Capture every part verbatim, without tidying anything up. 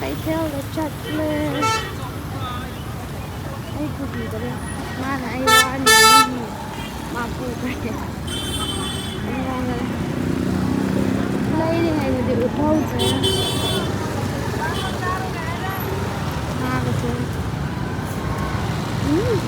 ꯀꯩꯊꯦꯜꯗ ꯆꯠꯂꯦ꯫ ꯑꯩ ꯄꯨꯕꯤꯗꯔꯦ꯫ ꯃꯥꯅ ꯑꯩ ꯋꯥꯅꯤ ꯍꯥꯏꯕꯒꯤ ꯃꯥ ꯄꯨꯈ꯭ꯔꯦ꯫ ꯑꯩꯉꯣꯟꯗ ꯂꯩꯔꯤꯉꯩꯗꯗꯤ ꯎꯠꯍꯧꯗ꯭ꯔꯦ꯫ ꯃꯥꯒꯁꯨ꯫ ꯎꯝ꯫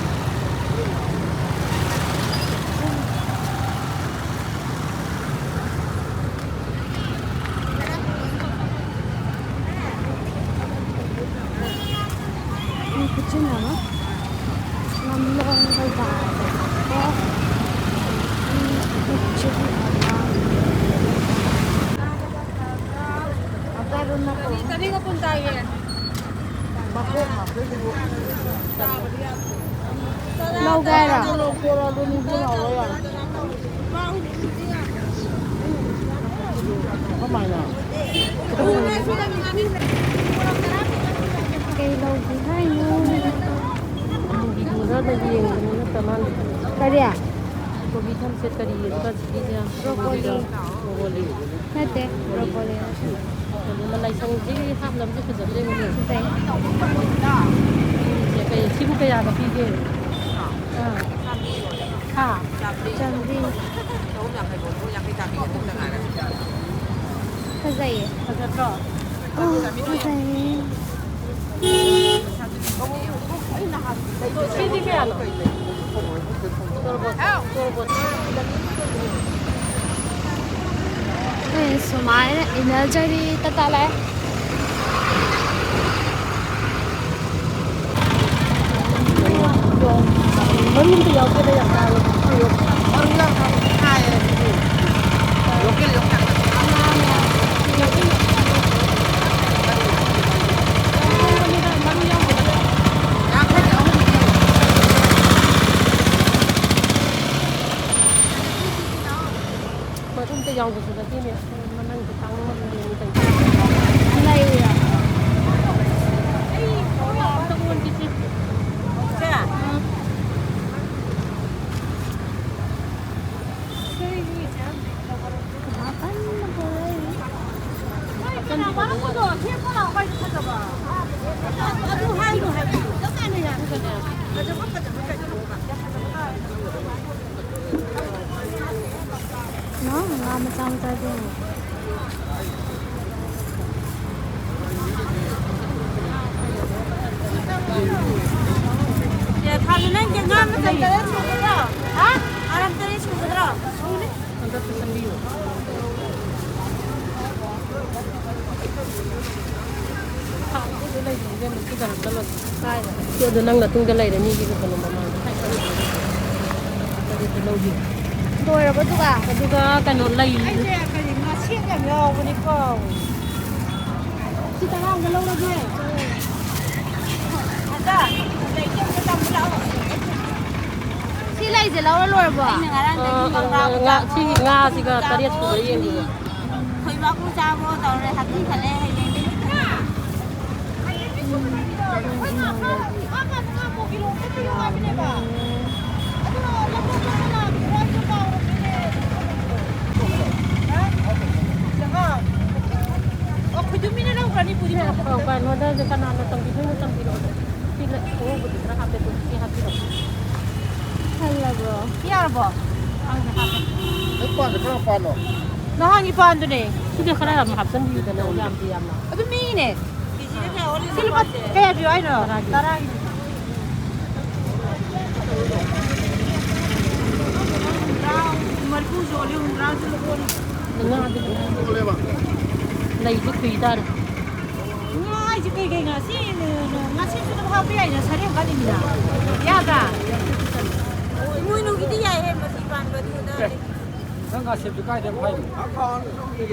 ꯃꯤ ꯈꯨꯠꯆꯤꯟꯅꯕ ꯂꯝꯂꯣꯡ ꯕꯖꯥꯔꯗꯀꯣ꯫ ꯃꯤ ꯈꯨꯠꯆꯤꯟꯅꯕ꯫ ꯆꯅꯤꯒ ꯀꯨꯟ ꯇꯥꯏꯌꯦ꯫ ꯂꯧꯒꯦ ꯍꯥꯏꯔꯣ? ꯀꯩ ꯂꯧꯒꯦ ꯍꯥꯏꯅꯣ? ꯑꯃꯨꯕꯤꯗꯨꯗ ꯌꯦꯡꯕꯅꯤ ꯅꯠꯇ꯭ꯔ ꯃꯥꯅ꯫ ꯀꯔꯤ? ꯀꯣꯕꯤ ꯊꯝꯆꯦꯠ ꯀꯔꯤ ꯂꯨꯄꯥ ꯆꯤꯛꯄꯤꯁꯦ ꯌꯥꯝ ꯕ꯭ꯔꯣꯀꯣꯂꯤ꯫ ꯕ꯭ꯔꯣꯀꯣꯂꯤ꯫ ꯅꯠꯇꯦ, ꯕ꯭ꯔꯣꯀꯣꯂꯤ ꯅꯠꯇꯦ꯫ ꯑꯗꯨ ꯃꯅꯥꯏꯁꯪꯁꯤ ꯍꯥꯞꯅꯕꯁꯦ ꯐꯖꯗ꯭ꯔꯦ ꯃꯣꯏꯅ꯫ ꯐꯖꯩ꯫ ꯁꯦ, ꯀꯩ, ꯁꯤꯕꯨ ꯀꯌꯥꯒ ꯄꯤꯒꯦ? ꯑꯥ꯫ ꯍꯥ? ꯆꯥꯝꯃꯔꯤ꯫ ꯐꯖꯩꯌꯦ꯫ ꯐꯖꯗ꯭ꯔꯣ? ꯑꯣ, ꯐꯖꯩꯌꯦ꯫ ꯁꯤꯗꯤ ꯀꯌꯥꯅꯣ? ꯇꯣꯔꯕꯣꯠ, ꯇꯣꯔꯕꯣꯠ꯫ ꯑꯩꯈꯣꯏ ꯁꯨꯃꯥꯏꯅ ꯏꯟꯅꯖꯔꯤ꯫ ꯇꯇꯥ ꯂꯥꯛꯑꯦ꯫ ꯃꯔꯨ ꯑꯝꯇ ꯌꯥꯎꯗꯦꯗ, ꯌꯥꯝ ꯇꯥꯡꯉꯦ꯫ ꯃꯔꯨ ꯌꯥꯎꯗꯕ ꯊꯥꯏꯌꯦ ꯁꯤꯗꯤ꯫ ꯂꯣꯀꯦꯜ ꯌꯣꯡꯆꯥꯛ ꯅꯠꯇꯦ꯫ ꯌꯥꯡꯈꯩꯒꯤ ꯑꯍꯨꯝ ꯄꯤ꯫ ꯃꯔꯨ ꯑꯝꯇ ꯌꯥꯎꯕꯁꯨ ꯅꯠꯇꯦꯅꯦ꯫ ꯃꯅꯪꯗꯤ ꯇꯥꯡꯃꯟꯗꯦꯅꯦ ꯇꯧꯔꯤꯁꯦ꯫ ꯃꯆꯥ ꯃꯆꯥꯁꯦ ꯌꯦꯡꯉꯣ꯫ ꯁꯦ, ꯐꯥꯅ ꯅꯪꯒꯤ ꯉꯥ ꯃꯆꯥ ꯇꯔꯦꯠ ꯁꯨꯒꯗ꯭ꯔꯣ? ꯍꯥ? ꯉꯥ ꯇꯔꯦꯠ ꯁꯨꯒꯗ꯭ꯔꯣ? ꯁꯨꯅꯤ꯫ ꯍꯟꯗꯛꯇ ꯆꯪꯕꯤꯌꯨ꯫ ꯁꯤ ꯑꯗꯨ ꯅꯪ ꯅꯇꯨꯡꯗ ꯂꯩꯔꯦ, ꯃꯤꯒꯤ ꯀꯩꯅꯣ ꯃꯃꯥꯡꯗ꯫ ꯑꯗꯨꯗꯤ ꯂꯧꯕꯤꯌꯨ꯫ ꯂꯣꯏꯔꯕ ꯑꯗꯨꯒ? ꯑꯗꯨꯒ ꯀꯩꯅꯣ ꯂꯩ꯫ ꯑꯩꯁꯦ ꯀꯔꯤ ꯉꯥꯁꯦꯛ ꯌꯥꯝ ꯌꯥꯎꯕꯅꯤ, ꯀꯥꯎꯔꯦ꯫ ꯁꯤ ꯇꯔꯥ ꯑꯃꯒ ꯂꯧꯔꯒꯦ꯫ ꯑꯗ, ꯂꯩꯇꯦ, ꯑꯝꯇ ꯇꯝꯕ ꯂꯥꯛꯑꯣ꯫ ꯁꯤ ꯂꯩꯁꯦ ꯂꯧꯔ ꯂꯣꯏꯔꯕꯣ? ꯑꯩꯅ ꯉꯔꯥꯡꯗꯒꯤ ꯑ, ꯉꯥ, ꯁꯤꯒꯤ ꯉꯥꯁꯤꯒ ꯇꯔꯦꯠ ꯁꯨꯕ ꯌꯦꯡꯕꯤꯌꯨ꯫ ꯊꯣꯏꯕꯥꯛꯄꯨ ꯆꯥꯕ꯭ꯔꯣ ꯇꯧꯔꯦ, ꯍꯥꯞꯄꯤꯈꯠꯂꯦ ꯍꯌꯦꯡꯗꯤ꯫ ꯑꯣ, ꯈꯣꯏꯗꯨꯝ ꯃꯤꯅ ꯂꯧꯈ꯭ꯔꯅꯤ, ꯄꯨꯗꯤ ꯄꯨꯔꯛꯄ꯫ ꯑꯣ, ꯀꯩꯅꯣꯗ ꯀꯅꯥꯅ ꯇꯝꯕꯤꯗꯣꯏꯅꯣ ꯇꯝꯕꯤꯔꯛꯑꯣ꯫ ꯁꯤ ꯂꯩ, ꯑꯉꯧꯕꯗꯤ ꯈꯔ ꯍꯥꯞꯄꯦ, ꯑꯗꯨ ꯁꯤ ꯍꯥꯞꯄꯤꯔꯛꯑꯣ꯫ ꯍꯜꯂꯕ꯭ꯔꯣ? ꯁꯤ ꯌꯥꯔꯕꯣ? ꯈꯪꯗꯦ, ꯍꯥꯞꯄꯦ꯫ ꯅꯪ ꯄꯥꯟꯗ ꯈꯔ ꯄꯥꯜꯂꯣ꯫ ꯅꯍꯥꯟꯒꯤ ꯄꯥꯟꯗꯨꯅꯦ꯫ ꯁꯤꯗ ꯈꯔ ꯌꯥꯝ ꯍꯥꯞꯆꯤꯟꯕꯤꯌꯨꯗꯅ, ꯌꯥꯝꯗꯤ ꯌꯥꯝꯅ꯫ ꯑꯗꯨ ꯃꯤꯅꯦ꯫ ꯁꯤ ꯂꯨꯄꯥ ꯀꯌꯥ ꯄꯤꯌꯣ ꯍꯥꯏꯅꯣ? ꯇꯔꯥꯒꯤ꯫ ꯇꯔꯥꯒꯤ꯫ ꯍꯨꯝꯗ꯭ꯔꯥ, ꯃꯔꯤꯐꯨꯁꯨ ꯌꯣꯜꯂꯤ, ꯍꯨꯝꯗ꯭ꯔꯥꯁꯨ ꯌꯣꯜꯂꯤ꯫ ꯉꯥꯗꯤ ꯂꯩꯁꯦ ꯈꯨꯏ ꯇꯥꯔꯦ꯫ ꯉꯥ ꯍꯥꯏꯁꯦ ꯀꯩꯀꯩ ꯉꯥ? ꯁꯤ ꯉꯥꯁꯦꯞꯁꯨ ꯑꯗꯨꯝ ꯍꯥꯞꯄ ꯌꯥꯏꯅ, ꯁꯔꯦꯡ ꯀꯥꯅꯤꯡꯉꯤꯅ꯫ ꯌꯥꯗ꯭ꯔꯥ? ꯏꯃꯣꯏꯅꯨꯒꯤꯗꯤ ꯌꯥꯏꯍꯦ, ꯃꯁꯤ ꯄꯥꯟꯕꯗꯤ ꯑꯦ, ꯅꯪ ꯉꯥꯁꯦꯞꯇꯨ ꯀꯥꯏꯗ ꯐꯥꯏꯅꯣ?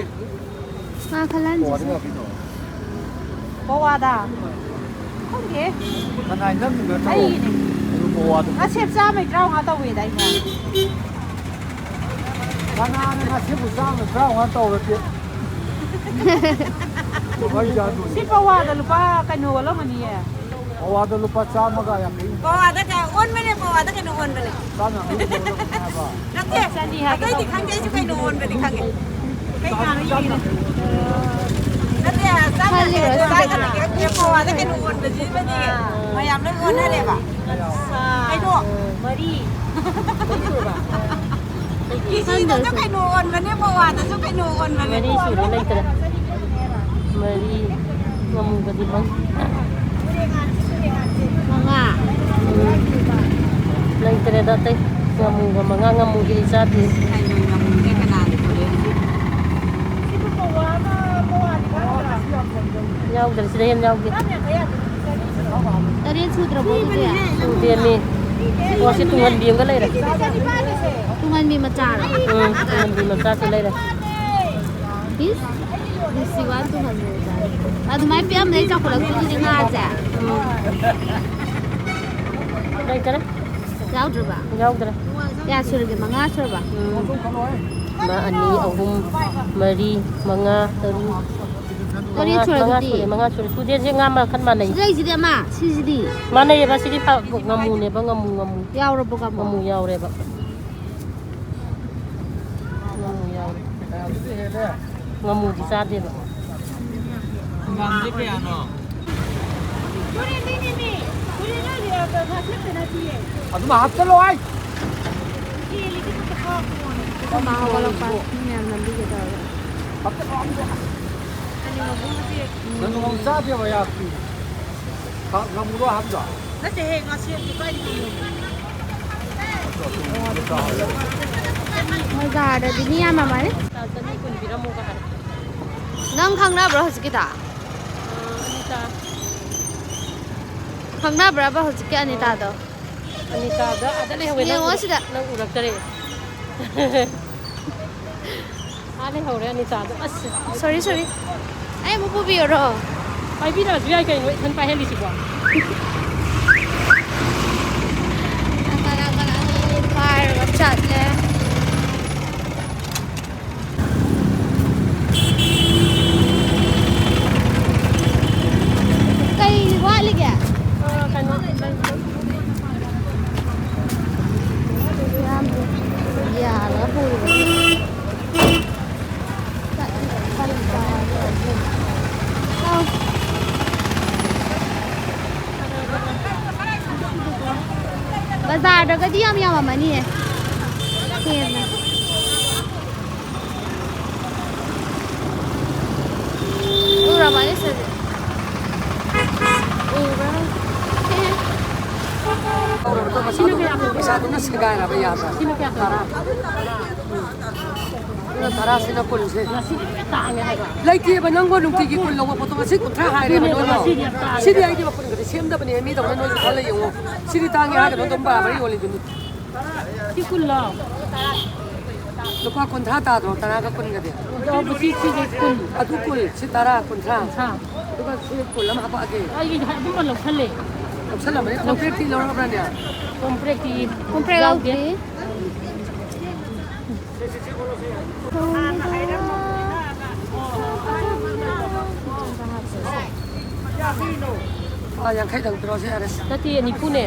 ꯉꯥ ꯈꯜꯍꯟꯁꯤꯁꯦ꯫ ꯄꯋꯥꯗ? ꯈꯪꯗꯦ꯫ ꯀꯅꯥꯏ ꯅꯪꯒꯤ ꯅꯠꯇ꯭ꯔꯣ? ꯑꯩꯒꯤꯅꯦ꯫ ꯑꯗꯨ ꯄꯋꯥꯗ꯫ ꯉꯥꯁꯦꯞ ꯆꯥꯝꯃꯩ ꯇꯔꯥꯃꯉꯥ ꯇꯧꯋꯦꯗꯥꯏꯅꯦ? ꯀꯅꯥꯅ ꯉꯥꯁꯦꯞꯄꯨ ꯆꯥꯝꯃ ꯇꯔꯥꯃꯉꯥ ꯇꯧꯔꯒꯦ? ꯀꯃꯥꯏ ꯌꯥꯗꯣꯏꯅꯣ? ꯁꯤ ꯄꯋꯥꯗ ꯂꯨꯄꯥ ꯀꯩꯅꯣ ꯑꯣꯜꯂꯝꯒꯅꯤꯌꯦ꯫ ꯄꯋꯥꯗ ꯂꯨꯄꯥ ꯆꯥꯝꯃꯒ ꯌꯥꯡꯈꯩ꯫ ꯄꯋꯥꯗ ꯀꯌꯥ ꯑꯣꯟꯕꯅꯦ? ꯄꯋꯥꯗ ꯀꯩꯅꯣ ꯑꯣꯟꯕꯅꯦ? ꯆꯥꯝ ꯌꯥꯡꯈꯩ ꯑꯣꯜꯂꯝꯒꯅꯤ ꯍꯥꯏꯕ꯫ ꯅꯠꯇꯦ, ꯆꯅꯤ ꯍꯥꯏꯒꯦ ꯑꯇꯩꯗꯤ ꯇꯧꯕꯅꯦ꯫ ꯈꯪꯗꯦ, ꯑꯩꯁꯨ ꯀꯩꯅꯣ ꯑꯣꯟꯕꯗꯤ ꯈꯪꯉꯦ꯫ ꯀꯩ ꯉꯥꯅꯣ ꯌꯦꯡꯒꯦꯅꯦ꯫ ꯅꯠꯇꯦ, ꯆꯥꯝ ꯈꯜꯂꯤꯔꯣ ꯌꯥꯡꯈꯩ ꯆꯥꯝ ꯌꯥꯡꯈꯩ ꯁꯤꯕꯣ? ꯈꯪꯗꯦ, ꯄꯋꯥꯗ ꯀꯩꯅꯣ ꯑꯣꯟꯕꯁꯤꯃꯗꯤ ꯃꯌꯥꯝ ꯂꯣꯏ ꯑꯣꯟꯅꯔꯦꯕ꯫ ꯀꯩꯅꯣ? ꯃꯔꯤ꯫ ꯃꯔꯤ ꯁꯨꯔꯕ? ꯀꯦꯖꯤꯗꯁꯨ ꯀꯩꯅꯣ ꯑꯣꯟꯕꯅꯦ, ꯄꯋꯥꯗꯁꯨ ꯀꯩꯅꯣ ꯑꯣꯟꯕꯅꯦ꯫ ꯃꯔꯤ ꯁꯨꯔꯦ ꯂꯩꯇ꯭ꯔꯦ꯫ ꯃꯔꯤ, ꯉꯥꯃꯨꯒꯗꯤ ꯃꯪ-, ꯃꯉꯥ꯫ ꯎꯝ꯫ ꯂꯩꯇ꯭ꯔꯦꯗ ꯑꯇꯩ꯫ ꯉꯥꯃꯨꯒ ꯃꯉꯥ, ꯉꯥꯃꯨꯒꯤ ꯑꯩ ꯆꯥꯗꯦ꯫ ꯀꯩꯅꯣ ꯉꯥꯃꯨꯁꯦ ꯀꯅꯥꯅ ꯄꯨꯔꯛꯏꯅꯣ? ꯌꯥꯎꯗ꯭ꯔꯦ, ꯁꯤꯗ ꯍꯦꯟꯅ ꯌꯥꯎꯗꯦ꯫ ꯇꯔꯦꯠ ꯁꯨꯗ꯭ꯔꯕꯣ ꯑꯗꯨꯗꯤ? ꯁꯨꯗꯦꯃꯤ꯫ ꯑꯣ, ꯁꯤ ꯇꯨꯡꯍꯟꯕꯤ ꯑꯃꯒ ꯂꯩꯔꯦ꯫ ꯇꯨꯡꯍꯟꯕꯤ ꯃꯆꯥꯔꯣ? ꯎꯝ, ꯇꯨꯡꯍꯟꯕꯤ ꯃꯆꯥꯁꯨ ꯂꯩꯔꯦ꯫ ꯏꯁ, ꯅꯨꯡꯁꯤ ꯋꯥ ꯇꯨꯡꯍꯟꯕꯤ ꯃꯆꯥ꯫ ꯑꯗꯨꯃꯥꯏꯅ ꯄꯤꯛꯑꯝꯗꯩ ꯆꯥꯎꯈꯠꯂꯛꯇꯣꯏꯅꯤꯅꯦ ꯉꯥꯁꯦ꯫ ꯎꯝ꯫ ꯂꯩꯇꯔꯦ꯫ ꯌꯥꯎꯗ꯭ꯔꯕ? ꯌꯥꯎꯗ꯭ꯔꯦ꯫ ꯀꯌꯥ ꯁꯨꯔꯒꯦ? ꯃꯉꯥ ꯁꯨꯔꯕ? ꯎꯝ꯫ ꯑꯃ, ꯑꯅꯤ, ꯑꯍꯨꯝ, ꯃꯔꯤ, ꯃꯉꯥ, ꯇꯔꯨꯛ꯫ ꯇꯔꯦꯠ ꯃꯉꯥ, ꯁꯨꯔꯦ ꯃꯉꯥ ꯑꯗꯨꯗꯤ꯫ ꯁꯨꯔꯦ, ꯃꯉꯥ ꯁꯨꯔꯦ꯫ ꯁꯨꯗꯦꯁꯦ ꯉꯥ ꯃꯈꯜ ꯃꯥꯟꯅꯩ꯫ ꯁꯤꯗꯩꯁꯤꯗꯤ ꯑꯃ, ꯁꯤꯁꯤꯗꯤ꯫ ꯃꯥꯟꯅꯩꯌꯦꯕ, ꯁꯤꯗꯤ ꯐ-, ꯉꯥꯃꯨꯅꯦꯕ, ꯉꯥꯃꯨ, ꯉꯥꯃꯨ꯫ ꯌꯥꯎꯔꯕꯣ ꯉꯥꯃꯨ? ꯉꯥꯃꯨ ꯌꯥꯎꯔꯦꯕ꯫ ꯉꯥꯃꯨ ꯌꯥꯎꯔꯦ꯫ ꯉꯥꯃꯨꯗꯤ ꯆꯥꯗꯦꯕ꯫ ꯃꯃꯥꯡꯁꯦ ꯀꯌꯥꯅꯣ? ꯑꯗꯨꯝ ꯍꯥꯞꯆꯜꯂꯣ ꯍꯥꯏ꯫ ꯑꯩꯈꯣꯏ ꯃꯥ ꯍꯧꯒꯠꯂꯛꯄ, ꯃꯤ ꯃꯌꯥꯝ ꯅꯝꯕꯤꯒꯦ ꯇꯧꯔꯒ꯫ ꯍꯥꯞꯆꯜꯂꯣ, ꯍꯥꯞꯆꯜꯂꯣ꯫ ꯅꯪ ꯉꯥꯃꯨ ꯆꯥꯗꯦꯕ, ꯌꯥꯛꯄꯤ꯫ ꯉꯥꯃꯨꯔꯣ ꯍꯥꯞꯄꯤꯗꯣ? ꯅꯠꯇꯦꯍꯦ, ꯉꯥꯁꯦꯞꯇꯤ ꯀꯥꯏꯗꯩ ꯉꯥꯃꯨꯅꯣ? ꯕꯖꯥꯔꯗꯗꯤ ꯃꯤ ꯌꯥꯝꯃꯝꯃꯅꯤ꯫ ꯆꯥ ꯆꯅꯤ ꯀꯨꯟ ꯄꯤꯔꯝꯃꯣꯒ ꯍꯥꯏ꯫ ꯅꯪ ꯈꯪꯅꯕ꯭ꯔꯣ ꯍꯧꯖꯤꯛꯀꯤꯗꯣ? ꯑ, ꯑꯅꯤꯇꯥ꯫ ꯈꯪꯅꯕ꯭ꯔꯕ ꯍꯧꯖꯤꯛꯀꯤ ꯑꯅꯤꯇꯥꯗꯣ? ꯑꯅꯤꯇꯥꯗꯣ ꯑꯥꯗ ꯂꯩꯍꯧꯋꯦ, ꯅꯪ ꯌꯦꯡꯉꯣ ꯎꯔꯛ-, ꯁꯤꯗ꯫ ꯅꯪ ꯎꯔꯛꯇꯔꯦ꯫ ꯑꯥ ꯂꯩꯍꯧꯔꯦ ꯑꯅꯤꯇꯥꯗꯣ꯫ ꯑꯁ꯫ Sorry, sorry. ꯑꯩ ꯑꯃꯨꯛ ꯄꯨꯕꯤꯌꯨꯔꯣ? ꯄꯥꯏꯕꯤꯔꯛꯑꯁꯨ ꯌꯥꯏ ꯀꯩꯅꯣ, ꯏꯊꯟ ꯄꯥꯏꯍꯜꯂꯤꯁꯤꯕꯣ꯫ ꯅꯥꯀꯟ ꯅꯥꯀꯟ ꯑꯅꯤ ꯑꯅꯤ ꯄꯥꯏꯔꯒ ꯆꯠꯂꯦ꯫ ꯀꯩ ꯋꯥꯠꯂꯤꯒꯦ? ꯑ, ꯀꯩꯅꯣ, ꯌꯥꯝꯗꯦ꯫ ꯌꯥꯜꯂꯒ ꯄꯨꯔꯤꯕꯅꯤ꯫ ꯑꯧ꯫ ꯕꯖꯥꯔꯗꯒꯗꯤ ꯌꯥꯝ ꯌꯥꯝꯃꯝꯃꯅꯤꯌꯦ꯫ ꯍꯦꯟꯅ꯫ ꯇꯧꯔꯕꯗꯣ ꯃꯁꯥꯗꯣ, ꯄꯩꯁꯥꯗꯨꯅ ꯁꯦꯒꯥꯏꯔꯕ ꯌꯥꯗ꯭ꯔꯦ꯫ ꯁꯤꯅ ꯀꯌꯥ ꯇꯥꯔꯦ? ꯇꯔꯥ꯫ ꯑꯗꯨꯅ ꯇꯔꯥꯁꯤꯅ ꯀꯨꯟꯁꯦ꯫ ꯉꯁꯤꯗꯤ ꯂꯣꯏ ꯇꯥꯡꯉꯦ ꯍꯥꯏꯕ꯫ ꯂꯩꯇꯦꯕ ꯅꯪꯕꯣ, ꯅꯨꯡꯇꯤꯒꯤ ꯀꯨꯟ ꯂꯧꯕ ꯄꯣꯠꯇꯣ ꯉꯁꯤ ꯀꯨꯟꯊ꯭ꯔꯥ ꯍꯥꯏꯔꯦꯕ ꯑꯗꯨꯅꯦꯕ ꯅꯣꯏꯅ꯫ ꯉꯁꯤꯗꯤ ꯌꯥꯝ ꯇꯥꯡꯉꯦ꯫ ꯁꯤꯗꯤ ꯑꯩꯗꯤ ꯃꯄꯨꯟ ꯈꯛꯇ ꯁꯦꯝꯗꯕꯅꯦ, ꯃꯤꯗꯧꯅ ꯅꯣꯏꯁꯨ ꯈꯔ ꯂꯩ ꯌꯦꯡꯉꯣ꯫ ꯁꯤꯗꯤ ꯇꯥꯡꯉꯦ ꯍꯥꯏꯒꯅꯨ, ꯑꯗꯨꯝ ꯕꯔꯥꯕꯔ ꯌꯣꯜꯂꯤꯗꯨꯅꯤ꯫ ꯁꯤ ꯀꯨꯟꯂꯣ? ꯂꯨꯄꯥ ꯀꯨꯟꯊ꯭ꯔꯥ ꯇꯥꯗ꯭ꯔꯣ, ꯇꯔꯥꯒ ꯀꯨꯟꯒꯗꯤ? ꯑꯗꯣ ꯁꯤ, ꯁꯤꯁꯦ ꯀꯨꯟ꯫ ꯑꯗꯨ ꯀꯨꯟ, ꯁꯤ ꯇꯔꯥ, ꯀꯨꯟꯊ꯭ꯔꯥ꯫ ꯀꯨꯟꯊ꯭ꯔꯥ꯫ ꯑꯗꯨꯒ ꯁꯤ ꯀꯨꯟ ꯑꯃ ꯍꯥꯄꯛꯑꯒꯦ꯫ ꯑꯩꯒꯤ ꯑꯗꯨꯝꯕ ꯂꯧꯁꯜꯂꯦ꯫ ꯂꯧꯁꯜꯂꯝꯕꯅꯤ, ꯀꯣꯝꯄ꯭ꯔꯦꯛꯇꯤ ꯂꯧꯔꯕ꯭ꯔꯅꯦ? ꯀꯣꯝꯄ꯭ꯔꯦꯛꯇꯤ ꯀꯣꯝꯄ꯭ꯔꯦꯛ ꯌꯥꯎꯗꯦ꯫ ꯂꯧꯗ꯭ꯔꯤ꯫ ꯂꯨꯄꯥ ꯌꯥꯡꯈꯩꯗꯪ ꯄꯤꯔꯛꯑꯣꯁꯦ, ꯌꯥꯔꯦ꯫ ꯅꯠꯇꯦ, ꯅꯤꯐꯨꯅꯦ꯫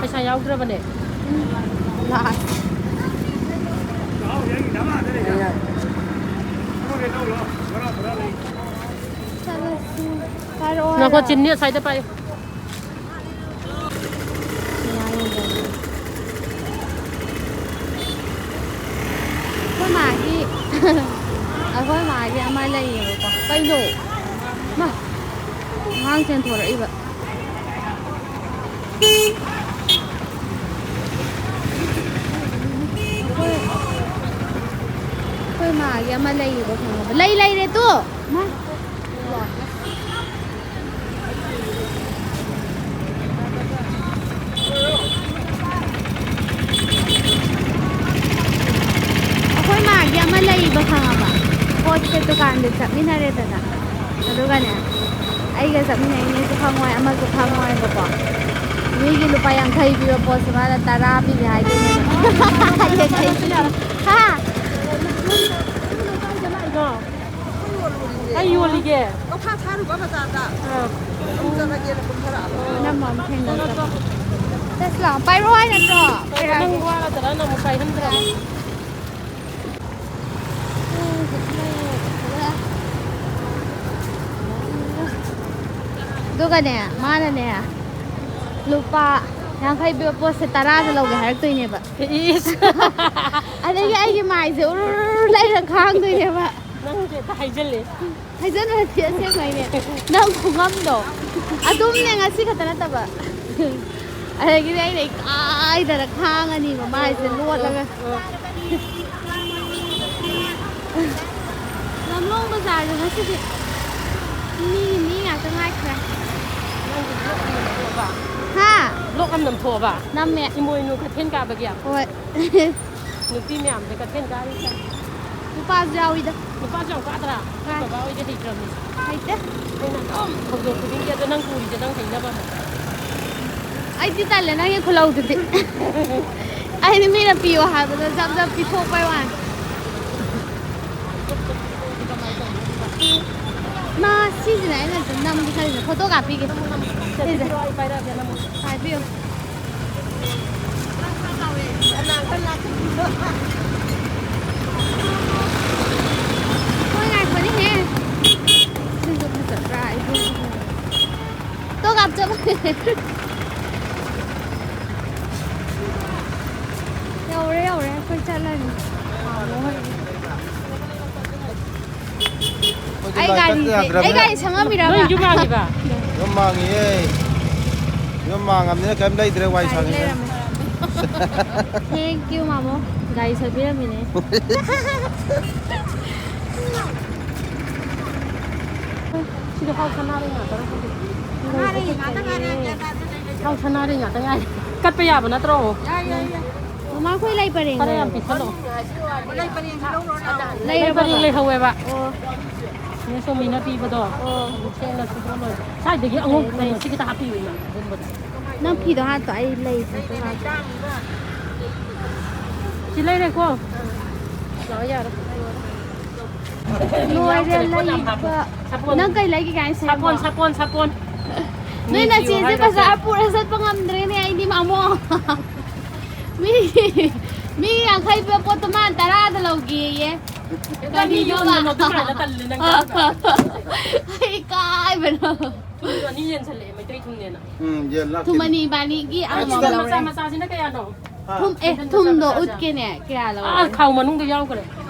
ꯄꯩꯁꯥ ꯌꯥꯎꯗ꯭ꯔꯕꯅꯦ꯫ ꯂꯥꯛꯑꯦ꯫ ꯌꯥꯔꯦ, ꯌꯥꯔꯦ꯫ ꯆꯠꯂꯁꯤ꯫ ꯄꯥꯏꯔꯛꯑꯣ ꯉꯥꯏꯈꯣ, ꯍꯥꯏꯔꯣ? ꯆꯤꯟꯅꯤ ꯑꯁ꯭ꯋꯥꯏꯗ ꯄꯥꯏꯌꯨ꯫ ꯑꯩꯈꯣꯏ ꯃꯥꯒꯤ, ꯑꯩꯈꯣꯏ ꯃꯥꯒꯤ ꯑꯃ ꯂꯩꯌꯦꯕꯀꯣ꯫ ꯀꯩꯅꯣ? ꯃꯥ, ꯑꯉꯥꯡ ꯆꯦꯟꯊꯣꯔꯛꯏꯕ꯫ ꯑꯩꯈꯣꯏ, ꯑꯩꯈꯣꯏ ꯃꯥꯒꯤ ꯑꯃ ꯂꯩꯌꯦꯕ, ꯈꯪꯉꯕ? ꯂꯩ ꯂꯩꯔꯦ ꯇꯨ! ꯃꯥ꯫ ꯑꯩꯈꯣꯏ ꯃꯥꯒꯤ ꯑꯃ ꯂꯩꯕ ꯈꯪꯉꯕ? ꯄꯣꯠꯁꯦ ꯗꯨꯀꯥꯟꯗ ꯆꯠꯃꯤꯟꯅꯔꯦꯗꯅ꯫ ꯑꯗꯨꯒꯅꯦ, ꯑꯩꯒ ꯆꯠꯃꯤꯟꯅꯩꯅꯦꯁꯨ ꯈꯪꯉꯣꯏ, ꯑꯃꯁꯨ ꯈꯪꯉꯣꯏꯕꯀꯣ꯫ ꯃꯤꯒꯤ ꯂꯨꯄꯥ ꯌꯥꯡꯈꯩ ꯄꯤꯕ ꯄꯣꯠꯁꯦ ꯃꯥꯅ ꯇꯔꯥ ꯄꯤꯒꯦ ꯍꯥꯏꯗꯣꯏꯅꯦꯕ꯫ ꯍꯥ? ꯀꯩ ꯌꯣꯜꯂꯤꯒꯦ? ꯀꯧꯈꯥ ꯁꯥꯔꯨꯕ ꯕꯖꯥꯔꯗ꯫ ꯑꯥ꯫ ꯑꯃꯨꯛ ꯆꯠꯂꯒꯦꯅ ꯀꯨꯝꯊꯔꯛꯑꯕ꯫ ꯏꯅꯝꯃ ꯑꯃ ꯊꯦꯡꯅꯖꯕ꯫ ꯆꯠꯁꯤ ꯂꯥꯛꯑꯣ꯫ ꯄꯥꯏꯔꯛꯑꯣ ꯍꯥꯏ ꯅꯠꯇ꯭ꯔꯣ? ꯅꯪ ꯋꯥꯔꯗ꯭ꯔꯥ ꯅꯪ ꯑꯃꯨꯛ ꯄꯥꯏꯍꯟꯗ꯭ꯔꯕ? ꯑꯗꯨꯒꯅꯦ, ꯃꯥꯅꯅꯦ, ꯂꯨꯄꯥ ꯌꯥꯡꯈꯩ ꯄꯤꯕ ꯄꯣꯠꯁꯦ ꯇꯔꯥꯗ ꯂꯧꯒꯦ ꯍꯥꯏꯔꯛꯇꯣꯏꯅꯦꯕ꯫ ꯏꯁ꯫ ꯑꯗꯒꯤ ꯑꯩꯒꯤ ꯃꯥꯏꯁꯦ ꯎꯔꯨꯔꯨ ꯂꯩꯔ ꯈꯥꯡꯗꯣꯏꯅꯦꯕ꯫ ꯅꯪꯁꯦ ꯍꯦꯛꯇ ꯍꯥꯏꯖꯜꯂꯦ꯫ ꯍꯥꯏꯖꯟꯅꯗꯤ ꯑꯁꯦꯡꯕꯩꯅꯦ꯫ ꯅꯪ ꯈꯨꯉꯝꯗꯣ꯫ ꯑꯗꯨꯝꯅꯦ, ꯉꯁꯤ ꯈꯛꯇ ꯅꯠꯇꯕ꯫ ꯑꯗꯒꯤꯗꯤ ꯑꯩꯅ ꯏꯀꯥꯏꯗꯅ ꯈꯥꯡꯉꯅꯤꯕ ꯃꯥꯏꯁꯦ ꯂꯣꯠꯂꯒ꯫ ꯂꯝꯂꯣꯡ ꯕꯖꯥꯔꯁꯦ ꯉꯁꯤꯗꯤ ꯃꯤ, ꯃꯤ ꯉꯥꯛꯇ ꯉꯥꯏꯈ꯭ꯔꯦ꯫ ꯍꯥ? ꯕ꯭ꯂꯣꯛ ꯑꯃ ꯅꯝꯊꯣꯛꯑꯕ? ꯅꯝꯃꯦ꯫ ꯏꯃꯣꯏꯅꯨ ꯀꯩꯊꯦꯜ ꯀꯥꯕꯒꯤ꯫ ꯍꯣꯏ꯫ ꯅꯨꯄꯤ ꯃꯌꯥꯝꯁꯦ ꯀꯩꯊꯦꯜ ꯀꯥꯔꯤ ꯆꯠꯂꯤ꯫ ꯅꯨꯄꯥꯁꯨ ꯌꯥꯎꯏꯗ꯫ ꯅꯨꯄꯥꯁꯨ ꯌꯥꯝ ꯀꯥꯗ꯭ꯔꯥ? ꯀꯥꯏ? ꯕꯕꯥ ꯍꯣꯏꯗꯤ ꯍꯩꯇ꯭ꯔꯕꯅꯤ꯫ ꯍꯩꯇꯦ꯫ ꯑꯩꯅ ꯑꯗꯨꯝ ꯊꯧꯗꯣꯛ ꯈꯨꯗꯤꯡꯒꯤ ꯑꯗꯣ ꯅꯪ ꯄꯨꯔꯤꯁꯦ ꯅꯪ ꯍꯩꯅꯕ ꯑꯃ꯫ ꯑꯩꯗꯤ ꯇꯜꯂꯦ ꯅꯪꯒꯤ ꯈꯨꯜꯂꯧꯗꯨꯗꯤ꯫ ꯑꯩꯗꯤ ꯃꯤꯅ ꯄꯤꯌꯣ ꯍꯥꯏꯕꯗꯣ ꯖꯞ ꯖꯞ ꯄꯤꯊꯣꯛꯄꯩ ꯋꯥꯅꯤ꯫ ꯃꯥ ꯁꯤꯁꯤꯅꯦ ꯑꯩꯅ ꯅꯝꯒꯦ ꯈꯜꯂꯤꯁꯦ, ꯐꯣꯇꯣ ꯀꯥꯞꯄꯤꯒꯦ꯫ ꯁꯤꯁꯦ꯫ ꯄꯥꯏꯕꯤꯌꯨ꯫ ꯍꯣꯏ, ꯉꯥꯏꯈꯣꯅꯦꯍꯦ꯫ ꯁꯤꯁꯨ ꯐꯖꯕ꯭ꯔꯥ? ꯑꯩꯁꯨ ꯐꯖꯕ꯭ꯔꯥ? ꯐꯣꯇꯣ ꯀꯥꯞꯆꯕ꯫ ꯌꯧꯔꯦ, ꯌꯧꯔꯦ, ꯑꯩꯈꯣꯏ ꯆꯠꯂꯅꯤ꯫ ꯃꯥꯃꯣ ꯍꯣꯏ꯫ ꯑꯩꯈꯣꯏꯗꯤ ꯑꯩ ꯂꯥꯏ ꯀꯠꯇ ꯒꯥꯔꯤꯁꯦ, ꯑꯩ ꯌꯥꯗ꯭ꯔꯕꯅꯤꯅ꯫ ꯒꯥꯔꯤ ꯁꯪꯉꯝꯃꯤꯔꯕ? ꯅꯣꯏ ꯌꯨꯝ ꯃꯥꯡꯉꯤꯕ? ꯌꯨꯝ ꯃꯥꯡꯉꯤꯌꯦ꯫ ꯌꯨꯝ ꯃꯥꯡꯉꯝꯅꯤꯅ ꯀꯩꯝ ꯂꯩꯗ꯭ꯔꯦ, ꯋꯥꯏ ꯒꯥꯔꯤ ꯁꯪꯉꯤꯅꯦ꯫ ꯂꯩꯔꯝꯃꯦ꯫ Thank you, ꯃꯥꯃꯣ꯫ ꯒꯥꯔꯤ ꯁꯠꯄꯤꯔꯝꯃꯤꯅꯦ꯫ ꯁꯤꯗ ꯍꯥꯎ ꯁꯅꯥꯔꯩ ꯉꯥꯛꯇꯔ ꯈꯪꯗꯦ꯫ ꯁꯅꯥꯔꯩ ꯉꯥꯛꯇ ꯉꯥꯏꯔꯦ, ꯒ꯭ꯌꯥꯟ ꯇꯥꯗꯦ ꯂꯩꯔꯤꯁꯦ꯫ ꯍꯥꯎ ꯁꯅꯥꯔꯩ ꯉꯥꯛꯇ ꯉꯥꯏꯔꯦ꯫ ꯀꯠꯄ ꯌꯥꯕ ꯅꯠꯇ꯭ꯔꯣ? ꯌꯥꯏ, ꯌꯥꯏ, ꯌꯥꯏ꯫ ꯃꯃꯥ, ꯑꯩꯈꯣꯏ ꯂꯩ ꯄꯔꯦꯡ ꯈꯔ ꯌꯥꯝ ꯂꯩꯔꯕꯣ? ꯄꯤꯁꯜꯂꯣ꯫ ꯂꯩ ꯄꯔꯦꯡꯁꯤ ꯂꯧꯔꯣ ꯅꯪ꯫ ꯂꯩ ꯂꯩꯔꯕꯣ? ꯄꯔꯦꯡ ꯂꯩꯍꯧꯋꯦꯕ꯫ ꯑꯣ꯫ ꯅꯦ ꯁꯣꯃꯤꯅ ꯄꯤꯕꯗꯣ꯫ ꯑꯣ꯫ ꯁꯦꯡꯅ ꯁꯨꯗꯣꯛꯑ ꯂꯣꯏꯔꯦ꯫ ꯁ꯭ꯋꯥꯏꯗꯒꯤ ꯑꯉꯧꯕ ꯂꯩ, ꯂꯩ꯫ ꯀꯩꯅꯣꯁꯤ ꯈꯤꯇ ꯍꯥꯞꯄꯤꯌꯨ, ꯏꯃꯥ, ꯑꯗꯨꯝꯕꯗꯣ꯫ ꯅꯪ ꯐꯤꯗꯣ ꯍꯥꯠꯇꯣ, ꯑꯩ ꯂꯩ ꯄꯤꯁꯜꯂꯛꯀꯦ꯫ ꯁꯤ ꯂꯩꯔꯦꯀꯣ꯫ ꯂꯥꯛꯑꯣ, ꯌꯥꯔꯦ꯫ ꯂꯣꯏꯔꯦ ꯂꯩꯕ꯫ ꯁꯥꯄꯣꯟ꯫ ꯅꯪ ꯀꯩ ꯂꯩꯒꯦ ꯀꯥꯏꯅ ꯁꯦꯝꯃꯣ? ꯁꯥꯄꯣꯟ, ꯁꯥꯄꯣꯟ, ꯁꯥꯄꯣꯟ꯫ ꯅꯣꯏ ꯅꯆꯦꯁꯦ ꯕꯖꯥꯔ ꯄꯨꯔ ꯆꯠꯄ ꯉꯝꯗ꯭ꯔꯦꯅꯦ ꯑꯩꯗꯤ, ꯃꯥꯃꯣ꯫ ꯃꯤ, ꯃꯤ ꯌꯥꯡꯈꯩ ꯄꯤꯕ ꯄꯣꯠꯇꯣ ꯃꯥꯅ ꯇꯔꯥꯗ ꯂꯧꯒꯦꯌꯦ꯫ ꯀꯔꯤꯅꯣꯕ? ꯌꯣꯟꯒꯅꯣ ꯑꯗꯨꯃꯥꯏꯅ ꯇꯜꯂꯦ ꯅꯪ꯫ ꯑꯩ ꯏꯀꯥꯏꯕꯅ꯫ ꯊꯨꯝꯁꯨ ꯑꯅꯤ ꯌꯦꯟꯁꯜꯂꯛꯑꯦ, ꯃꯩꯇꯩ ꯊꯨꯝꯅꯦꯅ꯫ ꯎꯝ, ꯌꯦꯟꯂ ꯊꯨꯝ ꯀꯩꯅꯣ? ꯑꯅꯤ ꯏꯕꯥꯅꯤꯒꯤ ꯑꯃꯃꯝ ꯃꯆꯥ ꯂꯧꯔꯦ꯫ ꯃꯆꯥꯁꯤꯅ ꯀꯌꯥꯅꯣ? ꯍꯥ? ꯊꯨꯝ, ꯑꯦ, ꯊꯨꯝꯗꯣ ꯎꯠꯀꯦꯅꯦ, ꯀꯌꯥ ꯂꯧꯔꯦ? ꯑꯥ, ꯈꯥꯎ ꯃꯅꯨꯡꯗ ꯌꯥꯎꯈ꯭ꯔꯦ꯫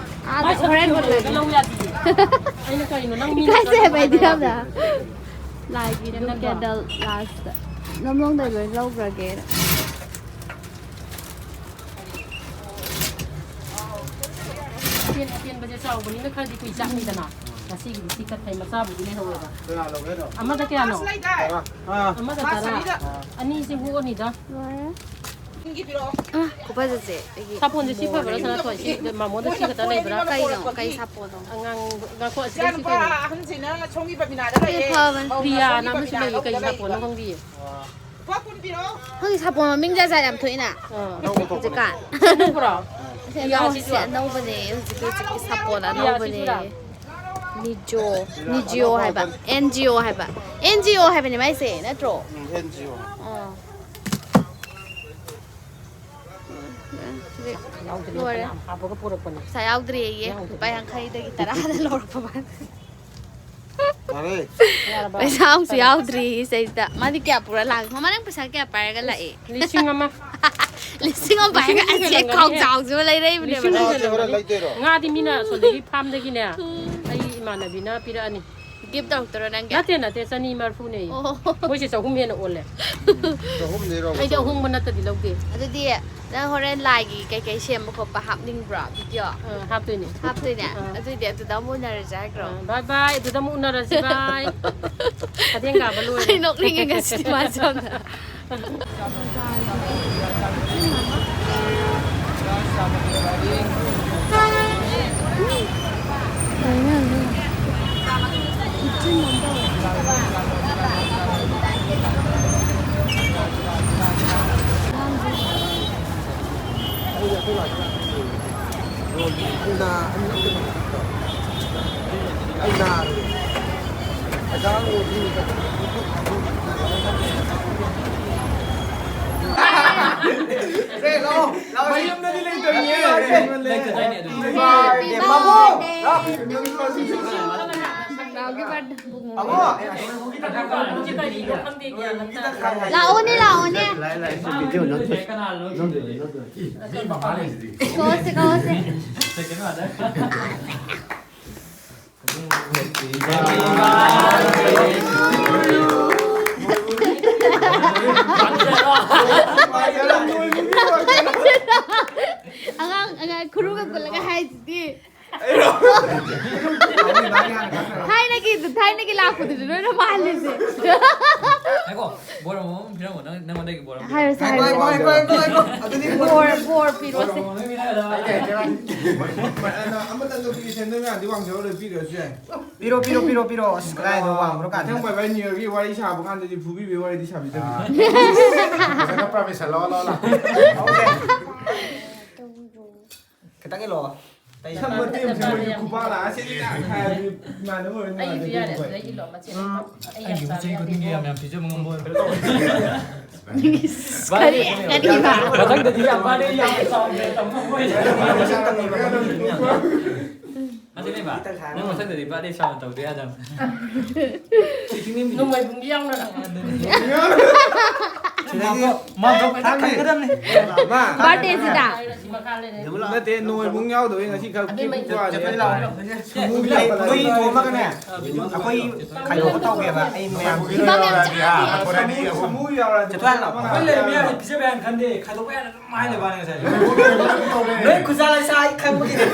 ꯑꯥꯗ ꯃꯥꯏ ꯁꯔꯨꯛ ꯍꯣꯔꯦꯟ ꯌꯣꯜꯂꯒ ꯎꯠꯂꯒꯦ꯫ ꯂꯧ ꯌꯥꯗꯤꯌꯦ꯫ ꯑꯩꯅ ꯀꯩꯅꯣ ꯅꯪ ꯃꯤ ꯏꯀꯥꯏꯖꯩ ꯍꯥꯏꯕ ꯑꯩꯗꯤ ꯌꯥꯝꯅ꯫ ꯂꯥꯏꯒꯤꯗꯣ ꯅꯪ ꯅꯠꯇ꯭ꯔꯣ? Candle last꯫ ꯅꯝꯂꯣꯡꯗꯩ ꯂꯣꯏ ꯂꯧꯈ꯭ꯔꯒꯦ꯫ ꯑꯇꯦꯟ ꯑꯇꯦꯟꯕꯁꯦ ꯆꯥꯎꯕꯅꯤꯅ ꯈꯔꯗꯤ ꯀꯨꯏ ꯆꯪꯅꯤꯗꯅ꯫ ꯉꯁꯤꯒꯤꯗꯤ ꯁꯤ ꯈꯔ ꯐꯩ, ꯃꯆꯥꯕꯨꯗꯤ ꯂꯩꯍꯧꯋꯦꯕ꯫ ꯑꯃꯗ ꯀꯌꯥꯅꯣ? ꯑꯃꯗ ꯇꯔꯥ꯫ ꯑꯅꯤꯁꯦ ꯍꯣꯛꯑꯅꯤꯗ꯫ ꯂꯣꯏꯔꯦ꯫ ꯈꯨꯐꯖꯁꯦ ꯑꯩꯒꯤ ꯁꯥꯄꯣꯟꯁꯦ ꯁꯤ ꯐꯕ꯭ꯔꯥ, ꯁꯅꯥꯊꯣꯏ? ꯁꯤ ꯃꯥꯃꯣꯗ ꯁꯤ ꯈꯛꯇ ꯂꯩꯕ꯭ꯔꯥ? ꯀꯩꯅꯣ? ꯀꯩ ꯁꯥꯄꯣꯟꯅꯣ? ꯑꯉꯥꯡ ꯉꯥꯈꯣ, ꯑꯁꯤꯗꯩ ꯁꯤ ꯏꯆꯥꯅꯨꯄꯥ ꯀꯩꯅꯣ? ꯑꯍꯟꯁꯤꯅ ꯁꯣꯝꯒꯤ ꯕꯕꯤꯅꯥꯗ ꯂꯩꯌꯦ꯫ ꯐꯕꯅꯤ꯫ ꯄ꯭ꯔꯤꯌꯥꯅ ꯑꯃꯁꯨ ꯂꯩꯌꯦ, ꯀꯩ ꯁꯥꯄꯣꯟꯅꯣ ꯈꯪꯗꯤꯌꯦ꯫ ꯂꯨꯄꯥ ꯀꯨꯟ ꯄꯤꯔꯛꯑꯣ꯫ ꯈꯪꯗꯦ, ꯁꯥꯄꯣꯟ ꯃꯃꯤꯡ ꯖꯥꯠ ꯖꯥꯠ ꯌꯥꯝ ꯊꯣꯛꯏꯅ ꯑꯥ꯫ ꯍꯧꯖꯤꯛꯀꯥꯟ꯫ ꯑꯅꯧꯕ꯭ꯔꯣ? ꯁꯤ ꯑꯅꯧꯕꯁꯦ ꯑꯅꯧꯕꯅꯦ ꯍꯧꯖꯤꯛꯀꯤ ꯍꯧꯖꯤꯛꯀꯤ ꯁꯥꯄꯣꯟ ꯑꯅꯧꯕꯅꯦ꯫ ꯅꯤꯖꯣ, ꯅꯤꯖꯤꯑꯣ ꯍꯥꯏꯕ, ꯑꯦꯟ ꯖꯤ ꯑꯣ ꯍꯥꯏꯕ, ꯑꯦꯟ ꯖꯤ ꯑꯣ ꯍꯥꯏꯕꯅꯦ ꯃꯥꯏꯁꯦ ꯅꯠꯇ꯭ꯔꯣ? ꯎꯝ, ꯑꯦꯟ ꯖꯤ ꯑꯣ꯫ ꯑꯥ꯫ ꯌꯥꯎꯗ꯭ꯔꯤ, ꯂꯣꯏꯔꯦ꯫ ꯐꯅꯌꯥꯝ ꯍꯥꯞꯄꯒ ꯄꯨꯔꯛꯄꯅꯦ꯫ ꯄꯩꯁꯥ ꯌꯥꯎꯗ꯭ꯔꯦꯌꯦ, ꯌꯥꯎꯗ꯭ꯔꯦ꯫ ꯂꯨꯄꯥ ꯌꯥꯡꯈꯩꯗꯒꯤ ꯇꯔꯥꯗ ꯂꯧꯔꯛꯄ ꯃꯥꯅ꯫ ꯐꯔꯦ꯫ ꯌꯥꯔꯕ? ꯄꯩꯁꯥ ꯑꯃꯁꯨ ꯌꯥꯎꯗ꯭ꯔꯤ ꯁꯤꯗꯩꯁꯤꯗ꯫ ꯃꯥꯗꯤ ꯀꯌꯥ ꯄꯨꯔ ꯂꯥꯛ? ꯃꯃꯥ, ꯅꯪ ꯄꯩꯁꯥ ꯀꯌꯥ ꯄꯥꯏꯔꯒ ꯂꯥꯛꯑꯦ? ꯂꯤꯁꯤꯡ ꯑꯃ꯫ ꯂꯤꯁꯤꯡ ꯑꯃ ꯄꯥꯏꯔꯒ ꯂꯤꯁꯤꯡ ꯑꯁꯦ ꯍꯦꯜꯂꯝꯒꯅꯤ꯫ ꯈꯥꯎ ꯆꯥꯎꯁꯤꯕ ꯂꯩꯔꯛꯏꯕꯅꯦꯕ꯫ ꯂꯤꯁꯤꯡ ꯉꯥꯁꯦ ꯍꯣꯔꯦꯟ ꯍꯦꯜꯂꯝꯒꯅꯤ꯫ ꯂꯩꯗꯣꯏꯔꯣ? ꯉꯥꯗꯤ ꯃꯤꯅ ꯑꯁꯣꯝꯗꯒꯤ ꯐꯥꯝꯗꯒꯤꯅꯦ, ꯑꯩ ꯏꯃꯥꯟꯅꯕꯤꯅ ꯄꯤꯔꯛꯑꯅꯤ꯫ ꯒꯤꯐ ꯇꯧꯔꯛꯇꯣꯏꯔꯣ ꯅꯪꯒꯤ? ꯅꯠꯇꯦ, ꯅꯠꯇꯦ, ꯆꯅꯤ ꯃꯔꯐꯨꯅꯦ꯫ ꯑꯣ꯫ ꯃꯣꯏꯁꯦ ꯆꯍꯨꯝ ꯍꯦꯟꯅ ꯑꯣꯜꯂꯦ꯫ ꯆꯍꯨꯝꯅꯤꯔꯣ? ꯑꯩꯗꯤ ꯑꯍꯣꯡꯕ ꯅꯠꯇꯗꯤ ꯂꯧꯗꯦ꯫ ꯑꯗꯨꯗꯤ ꯅꯪ ꯍꯣꯔꯦꯟ ꯂꯥꯏꯒꯤ ꯀꯩꯀꯩ ꯁꯦꯝꯕ ꯈꯣꯠꯄ ꯍꯥꯞꯅꯤꯡꯕ꯭ꯔꯣ? ꯚꯤꯗꯤꯑꯣ ꯑꯥ, ꯍꯥꯞꯇꯣꯏꯅꯦ꯫ ꯍꯥꯞꯇꯣꯏꯅꯦ? ꯑꯥ꯫ ꯑꯗꯨꯏꯗꯤ ꯑꯗꯨꯗ ꯑꯃꯨꯛ ꯎꯅꯔꯁꯦ ꯍꯥꯏꯈ꯭ꯔꯣ? ꯑꯥ, ꯕꯥꯏ ꯕꯥꯏ, ꯑꯗꯨꯗ ꯑꯃꯨꯛ ꯎꯅꯔꯁꯤ, ꯕꯥꯏ꯫ ꯈꯗꯦꯡ ꯀꯥꯕ ꯂꯣꯏꯔꯦ꯫ ꯑꯩ ꯅꯣꯛꯅꯤꯡꯉꯦ ꯉꯁꯤꯗꯤ ꯃꯥꯁꯦ ꯌꯥꯝꯅ꯫ ꯂꯥꯛꯑꯣꯅꯦ, ꯂꯥꯛꯑꯣꯅꯦ꯫ ꯀꯧꯁꯦ, ꯀꯧꯁꯦ꯫ ꯑꯗꯨꯗꯤ ꯂꯣꯏꯅ ꯃꯥꯜꯂꯤꯁꯦ꯫ ꯉꯥꯏꯈꯣ, ꯕꯣꯔ ꯑꯃꯃꯝ ꯄꯤꯔꯝꯃꯣ, ꯅꯪ, ꯅꯪꯉꯣꯟꯗꯒꯤ ꯕꯣꯔ ꯑꯃ ꯄꯤꯔꯝꯃꯣ꯫ ꯍꯥꯏꯔꯣꯁꯦ, ꯉꯥꯏꯈꯣ, ꯍꯥꯏꯔꯣꯁꯦ꯫ ꯉꯥꯏꯈꯣ, ꯉꯥꯏꯈꯣ, ꯉꯥꯏꯈꯣ, ꯉꯥꯏꯈꯣ꯫ ꯑꯗꯨꯗꯤ ꯕꯣꯔ, ꯕꯣꯔ ꯄꯤꯔꯣꯁꯦ꯫ ꯕꯣꯔ ꯑꯃꯃꯝ ꯄꯤꯔꯝꯃꯣ꯫ ꯑꯃꯇꯪ ꯅꯨꯄꯤꯒꯤ ꯁꯦꯟꯗꯣꯏ ꯃꯌꯥꯝꯗꯤ ꯋꯥꯡꯖꯧꯔ ꯂꯣꯏ ꯄꯤꯈ꯭ꯔꯁꯨ ꯌꯥꯏ꯫ ꯄꯤꯔꯣ, ꯄꯤꯔꯣ, ꯄꯤꯔꯣ, ꯄꯤꯔꯣ꯫ ꯑꯁ, ꯀꯗꯥꯏꯗ ꯋꯥꯡꯕ꯭ꯔꯣ ꯀꯥꯟꯗ꯫ ꯃꯊꯪ ꯕꯥꯏ ꯕꯥꯏ ꯅ꯭ꯌꯨ ꯌꯔꯒꯤ ꯋꯥꯔꯤ ꯁꯥꯕ ꯀꯥꯟꯗꯗꯤ ꯐꯨꯕꯤꯕꯒꯤ ꯋꯥꯔꯤꯗꯤ ꯁꯥꯕꯤꯗꯕꯤꯗ꯫ ꯐꯖꯅ ꯄ꯭ꯔꯃꯤꯁꯟ ꯂꯧꯔ ꯂꯧꯔ ꯂꯥꯛꯑꯣ꯫ ꯑꯣꯀꯦ꯫ ꯈꯤꯇꯪ ꯏꯜꯂꯣ꯫ ꯑꯇꯩ ꯁꯝ ꯃꯇꯦꯛ ꯑꯃ ꯁꯦꯝꯕꯒꯤ ꯈꯨꯄꯥꯛ ꯂꯥꯛꯑ ꯁꯤꯗꯤ ꯀꯥꯏ ꯍꯥꯏꯔꯗꯤ ꯏꯃꯥꯟꯅꯕ ꯑꯣꯏꯔꯗꯤ ꯑꯩꯁꯨ ꯌꯥꯔꯦ, ꯅꯨꯡꯉꯥꯏꯗꯣꯏꯅꯤ꯫ ꯑꯗꯨꯗꯩ ꯏꯜꯂꯣ, ꯃꯆꯦꯠ ꯑꯃ꯫ ꯑꯩ ꯌꯥꯝ ꯑꯩꯒꯤ ꯆꯥꯕ ꯄꯣꯠ ꯆꯩ ꯌꯥꯗꯦ꯫ ꯈꯨꯗꯤꯡꯒꯤ ꯌꯥꯝ ꯌꯥꯝ ꯄꯤꯖꯕ ꯉꯝꯕ ꯑꯣꯏꯔꯣꯏ꯫ ꯀꯔꯤ ꯍꯥꯏꯅꯤꯡꯉꯤꯕ? ꯃꯊꯪꯗꯗꯤ ꯌꯥꯝ ꯄꯥꯔꯦ, ꯌꯥꯝ ꯆꯥꯎꯅ ꯇꯝꯕ ꯑꯣꯏꯔꯦ꯫ ꯑꯗꯨꯅꯦꯕ, ꯅꯪ ꯃꯊꯪꯗꯗꯤ ꯕꯥꯔꯗꯦ ꯆꯥꯎꯅ ꯇꯧꯗ ꯌꯥꯗꯕꯅꯤ꯫ ꯅꯣꯡꯃꯥꯏꯕꯨꯡꯒꯤ ꯌꯥꯎꯅ꯫ ꯃꯥ ꯈꯟꯒꯗꯕꯅꯤ꯫ ꯕꯥꯔꯗꯦꯁꯤꯗ꯫ ꯅꯠꯇꯦ, ꯅꯣꯡꯃꯥꯏꯕꯨꯡ ꯌꯥꯎꯗꯕꯩ ꯉꯁꯤ ꯈꯔ ꯀꯤꯛ ꯋꯥꯅꯤ꯫ ꯃꯩ ꯊꯣꯝꯃꯒꯅꯦ, ꯑꯩꯈꯣꯏ ꯈꯥꯏꯗꯣꯛꯄ ꯇꯧꯒꯦꯕ, ꯑꯩ ꯃꯌꯥꯝ꯫ ꯐꯤꯕꯝ ꯌꯥꯝ ꯆꯥꯗꯦ꯫ ꯁꯃꯨ ꯌꯥꯎꯔꯗꯤ꯫ ꯆꯠꯊꯣꯛꯍꯜꯂꯣ꯫ ꯑꯩꯈꯣꯏ ꯂꯩꯔꯝꯃꯤ ꯌꯥꯔꯦ, ꯄꯤꯖꯕ ꯌꯥꯅꯤ ꯈꯟꯗꯦ, ꯈꯥꯏꯗꯣꯛꯄ ꯌꯥꯅꯤ꯫ ꯃꯥꯏ ꯂꯩꯕꯥꯅꯤ ꯉꯁꯥꯏ꯫ ꯅꯣꯏ ꯈꯨꯖꯥ ꯂꯩꯁꯥ ꯑꯩ ꯈꯪꯕꯒꯤꯅꯦ꯫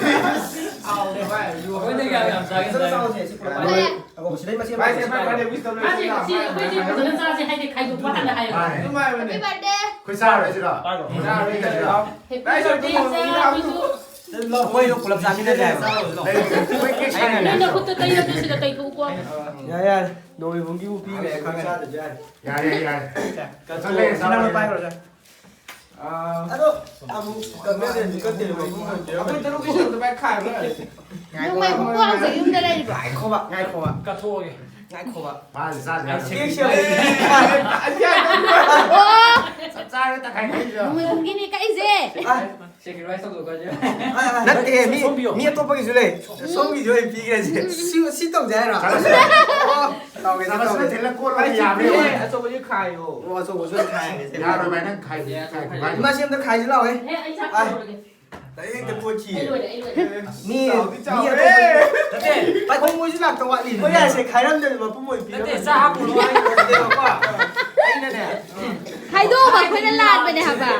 ꯑꯩꯈꯣꯏꯅ ꯀꯌꯥ ꯌꯥꯝ ꯆꯥꯒꯦ ꯐꯖꯅ ꯆꯥꯎꯁꯦ, ꯁꯤ ꯄꯨꯂꯞ ꯄꯥꯏꯔꯦ꯫ ꯐꯔꯦ꯫ ꯑꯣ, ꯁꯤꯗꯩ ꯃꯆꯦꯠ ꯃꯥꯁꯦ ꯃꯆꯦꯠ ꯐꯔꯦ, ꯐꯔꯦ, ꯄꯥꯏꯔꯦ꯫ Wish ꯇꯧꯔꯦ꯫ ꯃꯥꯁꯦ ꯁꯤ ꯑꯩꯈꯣꯏꯁꯦ ꯐꯖꯅ ꯆꯥꯁꯦ ꯍꯥꯏꯗꯤ ꯈꯥꯏꯗꯣꯛꯄ ꯍꯥꯟꯅ ꯍꯥꯏꯌꯣ꯫ ꯃꯥꯅꯦ꯫ ꯑꯗꯨꯝ ꯍꯥꯏꯕꯅꯦ꯫ Happy birthday꯫ ꯑꯩꯈꯣꯏ ꯆꯥꯔꯣꯏ ꯁꯤꯔꯣ? ꯄꯥꯏꯔꯣ꯫ ꯆꯥꯔꯣꯏ ꯀꯩꯅꯣ꯫ Happy birthday ꯆꯥꯔꯣꯏ꯫ ꯆꯥꯔꯣꯏ꯫ ꯂꯧ, ꯃꯣꯏꯗꯣ ꯄꯨꯂꯞ ꯆꯥꯃꯤꯟꯅꯁꯦ ꯍꯥꯏꯕ꯫ ꯂꯩ, ꯑꯩꯈꯣꯏ ꯀꯦꯛ ꯁꯥꯏꯅꯦ꯫ ꯅꯪ ꯅꯈꯨꯠꯇ ꯇꯩꯔꯁꯨ ꯁꯤꯗ ꯇꯩꯊꯣꯛꯎꯀꯣ꯫ ꯌꯥꯔꯦ, ꯌꯥꯔꯦ꯫ ꯅꯣꯡꯃꯩꯕꯨꯡꯒꯤꯕꯨ ꯄꯤꯈ꯭ꯔꯦ ꯈꯪꯉꯦ꯫ ꯌꯥꯔꯦ, ꯌꯥꯔꯦ꯫ ꯆꯠꯂꯦ, ꯁꯤ ꯅꯪ ꯆꯠꯂꯦ꯫ ꯄꯥꯏꯈ꯭ꯔꯣ, ꯁꯦ꯫ ꯑꯥ꯫ ꯑꯗꯣ ꯑꯃꯨꯛ ꯀꯟꯅꯗꯤ ꯀꯠꯇꯦꯕ, ꯏꯕꯨꯡꯉꯣ꯫ ꯑꯩꯈꯣꯏ ꯇꯔꯨꯛꯀꯤ ꯁꯔꯨꯛꯇ ꯃꯥꯏ ꯈꯥꯏꯕ ꯌꯥꯔꯦ꯫ ꯅꯣꯡꯃꯩ ꯕꯨꯡꯒꯣ ꯍꯧꯖꯤꯛ ꯌꯨꯝꯗ ꯂꯩꯔꯤꯕ꯭ꯔꯣ? ꯉꯥꯏꯈꯣꯕ, ꯉꯥꯏꯈꯣꯕ꯫ ꯀꯠꯊꯣꯛꯑꯒꯦ꯫ ꯉꯥꯏꯈꯣꯕ꯫ ꯃꯥꯁꯦ ꯆꯥꯗꯦ꯫ ꯑꯩ ꯁꯦꯝ-, ꯑꯣ! ꯆꯞ ꯆꯥꯔꯦ, ꯇꯪꯈꯥꯏ ꯈꯥꯏꯗꯣ꯫ ꯅꯣꯡꯃꯩ ꯕꯨꯡꯒꯤꯅꯤ ꯀꯛꯏꯁꯦ꯫ ꯑꯥ꯫ Sacrifice ꯇꯧꯊꯣꯛꯈ꯭ꯔꯁꯦ꯫ ꯑꯥ, ꯑꯥ, ꯅꯠꯇꯦ, ꯃꯤ, ꯁꯣꯝꯕꯤꯌꯣ꯫ ꯃꯤ ꯑꯇꯣꯞꯄꯒꯤꯁꯨ ꯂꯩ꯫ ꯁꯣꯝꯒꯤꯁꯨ ꯑꯩ ꯄꯤꯈ꯭ꯔꯁꯦ꯫ ꯁꯤ, ꯁꯤ ꯇꯧꯁꯦ ꯍꯥꯏꯔꯣ? ꯆꯠꯂꯁꯦ꯫ ꯑꯣ, ꯇꯧꯒꯦ, ꯆꯥꯃꯁ ꯇꯧꯒꯦ꯫ ꯊꯤꯜꯂ ꯀꯣꯠꯂꯒ ꯌꯥꯕ꯭ꯔꯥ ꯌꯦꯡꯉꯣ꯫ ꯑꯆꯧꯕꯁꯦ ꯈꯥꯏꯌꯣ꯫ ꯑꯣ, ꯑꯆꯧꯕꯁꯨ ꯑꯩ ꯈꯥꯏꯔꯒꯦ꯫ ꯌꯥꯔꯣꯏ ꯚꯥꯏ, ꯅꯪ ꯈꯥꯏꯗꯦ, ꯈꯥꯏꯗꯦ, ꯈꯥꯏꯗꯦ꯫ ꯏꯃꯥ, ꯁꯤ ꯑꯝꯇ ꯈꯥꯏꯁꯤ ꯂꯥꯎꯍꯦ꯫ ꯍꯦ, ꯑꯩ ꯆꯥꯛ ꯑꯥ꯫ ꯊꯣꯡꯉꯨꯔꯒꯦ꯫ ꯗꯥꯏꯔꯦꯛ ꯍꯦꯛꯇ ꯀꯣꯠꯈꯤꯌꯦ꯫ ꯑꯩ ꯂꯣꯏꯔꯦ, ꯑꯩ ꯂꯣꯏꯔꯦ꯫ ꯃꯤ, ꯆꯥꯎꯗꯤ ꯃꯤ ꯆꯥꯎꯔꯦ꯫ ꯑꯇꯣꯞꯄ ꯅꯠꯇꯦ꯫ ꯄꯥꯏꯈꯣꯡ ꯃꯣꯏꯁꯨ ꯂꯥꯛꯇ ꯋꯥꯠꯂꯤ꯫ ꯍꯣꯏ, ꯌꯥꯔꯦꯁꯦ, ꯈꯥꯏꯔꯝꯗꯕ ꯃꯄꯨꯝ ꯑꯣꯏꯅ ꯄꯤꯔꯝꯃꯦ꯫ ꯅꯠꯇꯦ, ꯆꯥ ꯍꯥꯞꯄꯨꯔꯣ ꯍꯥꯏꯒꯦ꯫ ꯅꯠꯇꯦꯕꯀꯣ꯫ ꯑꯩꯅꯅꯦ꯫ ꯈꯥꯏꯗꯣꯛ, ꯑꯩꯈꯣꯏꯅ ꯂꯥꯟꯕꯅꯦ ꯍꯥꯏꯕ꯫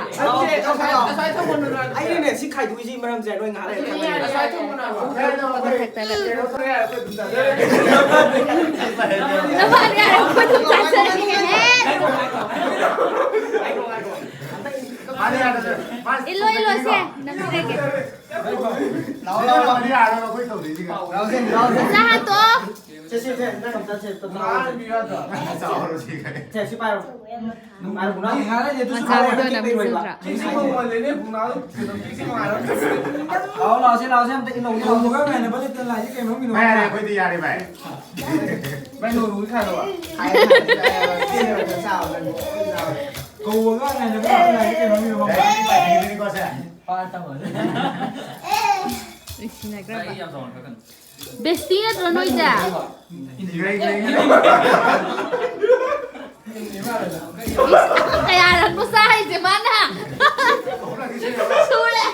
ꯑꯩꯅꯅꯦ ꯁꯤ ꯈꯥꯏꯗꯣꯛꯏꯁꯤ ꯃꯔꯝꯁꯦ ꯅꯣꯏ ꯉꯥꯏꯍꯥꯛ ꯂꯩꯔ ꯈꯪꯒꯅꯤ꯫ ꯃꯊꯛꯇ ꯂꯩ꯫ ꯅꯃꯥꯟ ꯌꯥꯔꯦ, ꯑꯩꯈꯣꯏ ꯑꯗꯨꯝ ꯆꯥꯖꯔꯒꯦ꯫ ꯏꯜꯂꯣ, ꯏꯜꯂꯣ, ꯁꯦ, ꯅꯝꯕꯤꯔꯒꯦ꯫ ꯂꯥꯛꯑꯣ, ꯂꯥꯛꯑꯣ, ꯂꯥꯛꯑꯣ꯫ ꯌꯥꯔꯣꯏ, ꯑꯩꯈꯣꯏ ꯇꯧꯗꯣꯏꯁꯤꯒ꯫ ꯂꯥꯛꯑꯣ, ꯁꯦ, ꯂꯥꯛꯑꯣ, ꯁꯦ꯫ ꯆꯦ, ꯆꯦ, ꯆꯦ, ꯅꯪ ꯑꯝꯇ ꯁꯦ, ꯑꯝꯇ ꯂꯥꯛꯑꯣ꯫ ꯆꯥꯎꯔꯣ, ꯁꯤ ꯀꯩ꯫ ꯆꯦ, ꯁꯤ ꯄꯥꯏꯔꯣ꯫ ꯃꯆꯥ ꯃꯆꯥ ꯅꯝꯁꯤꯟꯗ꯭ꯔꯥ? ꯂꯥꯛꯑꯣ, ꯂꯥꯛꯑꯣ, ꯁꯦ, ꯂꯥꯛꯑꯣ, ꯁꯦ, ꯑꯝꯇ ꯏꯜꯍꯧꯒꯦ, ꯂꯥꯛꯑꯣ꯫ ꯀꯧꯕꯒ ꯉꯥꯏꯅꯕ ꯂꯩꯇꯅ ꯂꯥꯛꯏꯁꯦ ꯀꯩ ꯃꯔꯝꯒꯤꯅꯣ? ꯚꯥꯏ, ꯌꯥꯔꯦ, ꯑꯩꯈꯣꯏꯗꯤ ꯌꯥꯔꯦ, ꯚꯥꯏ꯫ ꯚꯥꯏ, ꯅꯣꯡꯃꯒꯤ ꯈꯥꯏꯔꯕ? ꯈꯥꯏꯔꯦ, ꯈꯥꯏꯔꯦ, ꯈꯥꯏꯔꯦ, ꯈꯥꯏꯔꯦ, ꯆꯥꯕ ꯅꯪ꯫ ꯀꯧꯕꯒ ꯉꯥꯏꯅꯕ ꯂꯩꯇꯅ ꯂꯥꯛꯏꯁꯦ ꯀꯩ ꯃꯔꯝꯒꯤꯅꯣ? ꯚꯥꯏ, ꯚꯥꯏ, ꯚꯥꯏ, ꯚꯥꯏ꯫ ꯅꯨꯡꯁꯤꯅꯈ꯭ꯔꯕ? ꯕꯦꯁꯇꯤ ꯅꯠꯇ꯭ꯔꯣ ꯅꯣꯏꯁꯦ? ꯏꯁ, ꯀꯌꯥꯔꯛꯅꯣ ꯆꯥꯔꯤꯁꯦ ꯃꯥꯅ? ꯁꯨꯔꯦ꯫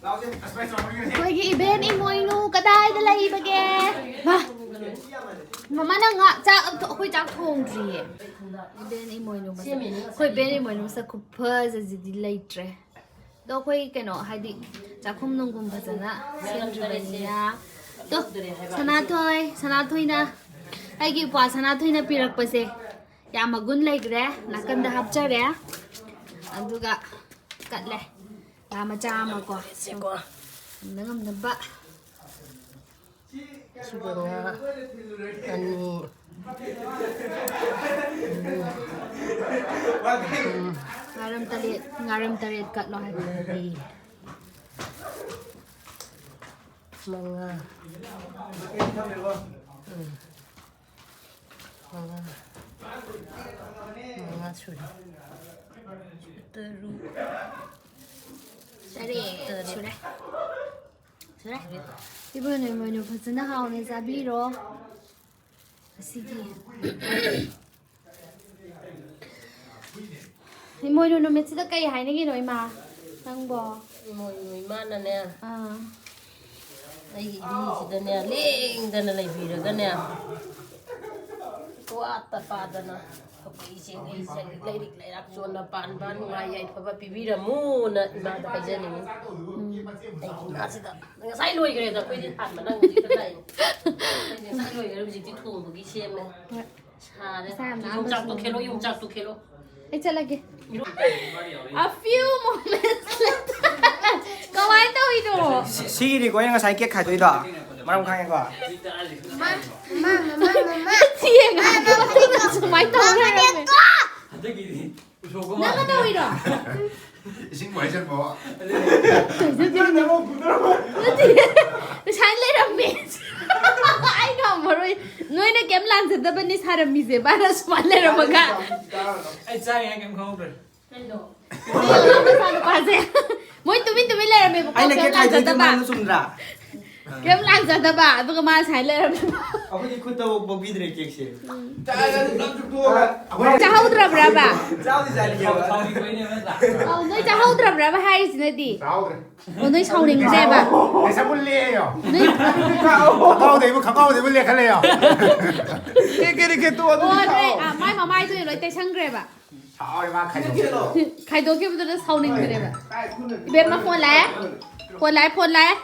ꯑꯩꯈꯣꯏꯒꯤ ꯏꯕꯦꯟ ꯏꯃꯣꯏꯅꯨ ꯀꯗꯥꯏꯗ ꯂꯩꯕꯒꯦ? ꯃꯥ, ꯃꯃꯥ, ꯅꯪ ꯉꯥ-, ꯆꯥꯛ ꯑꯝꯇ-, ꯑꯩꯈꯣꯏ ꯆꯥꯛ ꯊꯣꯡꯗ꯭ꯔꯤꯌꯦ꯫ ꯏꯕꯦꯟ ꯏꯃꯣꯏꯅꯨ ꯃꯁꯛ, ꯑꯩꯈꯣꯏ ꯏꯕꯦꯟ ꯏꯃꯣꯏꯅꯨ ꯃꯁꯛ ꯈꯨꯐꯖꯁꯤꯗꯤ ꯂꯩꯇ꯭ꯔꯦ꯫ ꯑꯗꯣ ꯑꯩꯈꯣꯏ ꯀꯩꯅꯣ, ꯍꯥꯏꯗꯤ ꯆꯥꯛꯈꯨꯝ ꯅꯨꯡꯒꯨꯝ ꯐꯖꯅ ꯁꯦꯝꯗ꯭ꯔꯤꯕꯅꯤꯅ꯫ ꯇꯣ, ꯁꯅꯥꯊꯣꯏ, ꯁꯅꯥꯊꯣꯏꯅ, ꯑꯩꯒꯤ ꯏꯄ꯭ꯋꯥ ꯁꯅꯥꯊꯣꯏꯅ ꯄꯤꯔꯛꯄꯁꯦ ꯌꯥꯝ ꯃꯒꯨꯟ ꯂꯩꯈ꯭ꯔꯦ꯫ ꯅꯥꯀꯟꯗ ꯍꯥꯞꯆꯔꯦ꯫ ꯑꯗꯨꯒ ꯀꯠꯂꯦ꯫ ꯉꯥ ꯃꯆꯥ ꯑꯃꯀꯣ꯫ ꯁꯦꯀꯣ꯫ ꯉꯝꯅ ꯉꯝꯅꯕ꯫ ꯁꯤꯒ ꯉꯥ ꯑꯅꯤ꯫ ꯉꯥꯔꯝ ꯇꯔꯦꯠ, ꯉꯥꯔꯝ ꯇꯔꯦꯠ ꯀꯠꯂꯣ ꯍꯥꯏꯕ꯫ ꯃꯔꯤ, ꯃꯉꯥ꯫ ꯎꯝ꯫ ꯃꯉꯥ꯫ ꯃꯉꯥ ꯁꯨꯔꯦ꯫ ꯇꯔꯨꯛ꯫ ꯇꯔꯦꯠ ꯁꯨꯔꯦ꯫ ꯁꯨꯔꯦ꯫ ꯏꯕꯨꯡꯉꯣ, ꯏꯃꯣꯏꯅꯨ ꯐꯖꯅ ꯍꯥꯎꯅ ꯆꯥꯕꯤꯔꯣ꯫ ꯑꯁꯤꯒꯤ ꯏꯃꯣꯏꯅꯨ ꯅꯨꯃꯤꯠꯁꯤꯗ ꯀꯩ ꯍꯥꯏꯅꯤꯡꯉꯤꯅꯣ, ꯏꯃꯥ? ꯅꯪꯕꯣ? ꯏꯃꯣꯏꯅꯨ ꯏꯃꯥꯅꯅꯦ, ꯑꯥ꯫ ꯑꯩꯒꯤ ꯏꯃꯨꯡꯁꯤꯗꯅꯦ, ꯂꯦꯡꯗꯅ ꯂꯩꯕꯤꯔꯒꯅꯦ, ꯋꯥꯠꯇ ꯄꯥꯗꯅ ꯑꯩꯈꯣꯏ ꯏꯆꯦꯈꯩꯁꯦ ꯂꯥꯏꯔꯤꯛ ꯂꯩꯔꯥꯛ ꯆꯣꯟꯅ ꯄꯥꯟꯕ, ꯅꯨꯡꯉꯥꯏ ꯌꯥꯏꯐꯕ ꯄꯤꯕꯤꯔꯝꯃꯨꯅ ꯏꯃꯥꯗ ꯍꯥꯏꯖꯅꯤꯡꯉꯤ꯫ ꯑꯩꯒꯤ ꯏꯃꯥꯁꯤꯗ ꯉꯁꯥꯏ ꯂꯣꯏꯈ꯭ꯔꯦꯗ, ꯑꯩꯈꯣꯏꯗꯤ ꯍꯥꯟꯕ ꯅꯪ ꯍꯧꯖꯤꯛꯇ ꯂꯥꯛꯏ꯫ ꯑꯩꯈꯣꯏꯗꯤ ꯉꯁꯥꯏ ꯂꯣꯏꯈ꯭ꯔꯦ, ꯍꯧꯖꯤꯛꯇꯤ ꯊꯣꯡꯕꯒꯤ ꯁꯦꯝꯃꯦ꯫ ꯍꯣꯏ꯫ ꯁꯥꯔꯦ꯫ ꯏꯁꯥ ꯌꯥꯝ ꯅꯥꯟꯅ ꯌꯣꯡꯆꯥꯛꯇꯣ ꯊꯣꯡꯉꯦ꯫ ꯈꯦꯠꯂꯣ, ꯌꯣꯡꯆꯥꯛꯇꯣ ꯈꯦꯠꯂꯣ꯫ ꯑꯩ ꯆꯠꯂꯒꯦ꯫ A few moments later. ꯀꯃꯥꯏꯅ ꯇꯧꯔꯤꯅꯣ? ꯁꯤ-, ꯁꯤꯒꯤꯅꯤꯀꯣ ꯑꯩꯅ ꯉꯁꯥꯏ ꯀꯦꯛ ꯈꯥꯏꯗꯣꯛꯏꯗꯣ꯫ ꯃꯔꯝ ꯈꯪꯉꯦꯀꯣ? ꯃꯥ, ꯃꯥ, ꯃꯥ, ꯃꯥ, ꯃꯥ꯫ ꯊꯦꯡꯉꯦ꯫ ꯃꯥ, ꯃꯥ, ꯃꯥ, ꯃꯥ꯫ ꯁꯨꯃꯥꯏꯅ ꯇꯧꯔ ꯂꯩꯔꯝꯃꯦ꯫ ꯍꯟꯗꯛꯀꯤꯗꯤ ꯎꯁꯣꯞꯀ ꯅꯪꯅ ꯃꯥꯜꯂꯦ꯫ ꯇꯧꯔꯤꯔꯣ? ꯏꯁꯤꯡ ꯃꯥꯏꯁꯟꯕ꯫ ꯅꯠꯇꯦ꯫ ꯅꯠꯇꯦ꯫ ꯁꯨꯃꯥꯏꯅ ꯂꯩꯔꯝꯃꯦ꯫ ꯑꯩ ꯉꯝꯃꯔꯣꯏ꯫ ꯅꯣꯏꯅ ꯀꯩꯝ ꯂꯥꯟꯖꯗꯕꯅꯤ ꯁꯥꯔꯝꯃꯤꯁꯦ꯫ ꯃꯥꯅ ꯁꯨꯃꯥꯏꯅ ꯂꯩꯔꯝꯃꯒ꯫ ꯑꯩ ꯆꯥꯔꯤꯉꯩ ꯀꯩꯝ ꯈꯪꯍꯧꯗ꯭ꯔꯦ꯫ ꯀꯩꯅꯣ? ꯃꯆꯥꯅꯨꯄꯥꯁꯦ꯫ ꯃꯣꯏ ꯇꯨꯃꯤꯟ ꯇꯨꯃꯤꯟ ꯂꯩꯔꯝꯃꯦꯕꯀꯣ, ꯑꯩꯅ ꯀꯩꯝ ꯀꯦꯛ ꯈꯥꯏꯗꯣꯛꯏꯗꯨ ꯂꯥꯟꯖꯗꯕ꯫ ꯃꯥꯅ ꯆꯨꯝꯗ꯭ꯔꯥ? ꯀꯩꯝ ꯂꯥꯟꯖꯗꯕ꯫ ꯑꯗꯨꯒ ꯃꯥꯅ ꯁꯨꯃꯥꯏꯅ ꯂꯩꯔꯝꯃꯦꯕ꯫ ꯑꯩꯈꯣꯏꯗꯤ ꯈꯨꯠꯇꯐꯥꯎ ꯄꯣꯛꯄꯤꯗ꯭ꯔꯦ ꯀꯦꯛꯁꯦ꯫ ꯆꯥꯔꯒ ꯑꯗꯨꯝ ꯆꯨꯞꯊꯣꯛꯑꯒ꯫ ꯆꯥꯍꯧꯗ꯭ꯔꯕ꯭ꯔꯕ? ꯆꯥꯕꯨꯗꯤ ꯆꯥꯅꯤꯡꯉꯦꯕ꯫ ꯊꯥꯎꯗꯤ ꯊꯣꯛꯏꯅꯦꯕ ꯅꯠꯇ꯭ꯔꯥ? ꯑꯧ, ꯅꯣꯏ ꯆꯥꯍꯧꯗ꯭ꯔꯕ꯭ꯔꯕ ꯍꯥꯏꯔꯤꯁꯤꯅꯗꯤ? ꯆꯥꯍꯧꯗ꯭ꯔꯦ꯫ ꯑꯣ, ꯅꯣꯏ ꯁꯥꯎꯅꯤꯡꯗ꯭ꯔꯦꯕ? ꯉꯁꯥꯏꯕꯨ ꯂꯦꯛꯑꯦꯌꯣ꯫ ꯅꯣꯏ ꯈꯀꯥꯎꯗꯩꯕꯨ, ꯈꯀꯥꯎꯗꯩꯕꯨ ꯂꯦꯛꯈꯠꯂꯦꯌꯣ꯫ ꯀꯦꯛ ꯀꯦꯔꯤ ꯀꯦꯛ ꯇꯣꯛꯑꯣ, ꯑꯗꯨꯗꯤ ꯑꯣ, ꯅꯣꯏ, ꯆꯥꯎ꯫ ꯑ, ꯃꯥꯏ ꯃꯃꯥꯏꯗꯣ ꯂꯣꯏ ꯇꯩꯁꯟꯈ꯭ꯔꯦꯕ꯫ ꯁꯥꯎꯔꯦ ꯃꯥ ꯈꯥꯏꯗꯣꯛꯈꯤꯕꯗꯣ꯫ ꯈꯥꯏꯗꯣꯛꯈꯤꯕꯗꯨꯗ ꯁꯥꯎꯅꯤꯡꯗ꯭ꯔꯦꯕ꯫ ꯏꯕꯦꯝꯃ, ꯐꯣꯟ ꯂꯥꯛꯑꯦ꯫ ꯐꯣꯟ ꯂꯥꯛꯑꯦ, ꯐꯣꯟ ꯂꯥꯛꯑꯦ꯫